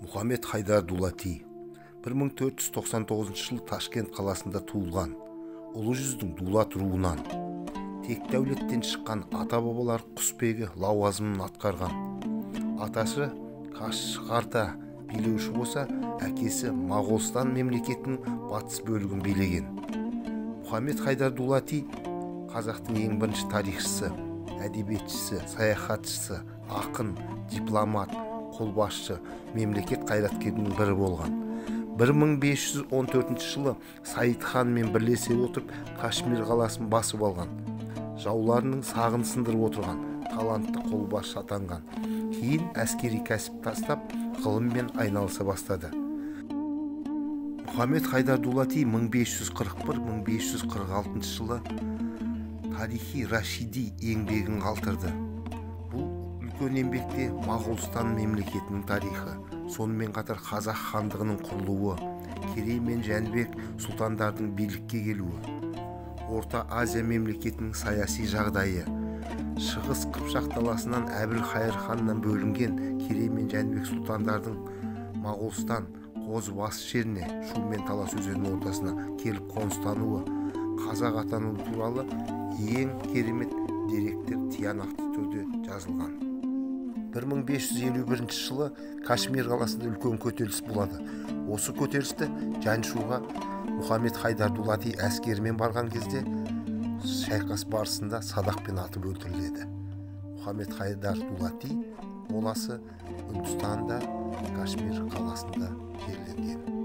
Мұхаммед Хайдар Дулати 1499 жылы Ташкент қаласында туылған, Ұлы жүздің Дулат руынан. Текті әулеттен шыққан ата-бабалар құсбегі лауазымын атқарған. Атасы Кашғарда билеуші болса, әкесі Моғолстан мемлекетінің батыс бөлігін билеген. Мұхаммед Хайдар Дулати қазақтың ең бірінші тарихшысы, әдебиетшісі, саяхатшысы, ақын, дипломат, қолбасшы, мемлекет қайраткерінің бірі болған. 1514 жылы Саид ханмен бірлесе отырып Кашмир қаласын басып алған. Жауларының сағын сындырып отырған талантты қолбасшы атанған. Кейін әскери кәсіп тастап, ғылыммен айналыса бастады. Мұхаммед Хайдар Дулати 1541-1546 жылы Тарихи Рашиди еңбегін қалдырды. Бұл үлкен еңбекте Моғолстан мемлекетінің тарихы, сонымен қатар қазақ хандығының құрылуы, Керей мен Жәнібек сұлтандардың билікке келуі, Орта Азия мемлекетінің саяси жағдайы, Шығыс Қыпшақ даласынан Әбілхайыр ханнан бөлінген Керей мен Жәнібек сұлтандардың Моғолстан Қозыбасы жеріне, Шу мен Талас өзенінің ортасына келіп қоныстануы, қазақ атануы туралы ең керемет деректер тиянақты түрде жазылған. 1551 жылы Кашмир қаласында үлкен көтеріліс болады. Осы көтерілісті жаншуға Мұхаммед Хайдар Дулати әскерімен барған кезде шайқас барысында садақпен атып өлтіріледі. Мұхаммед Хайдар Дулати моласы Үндістанда, Кашмир қаласында жерленген.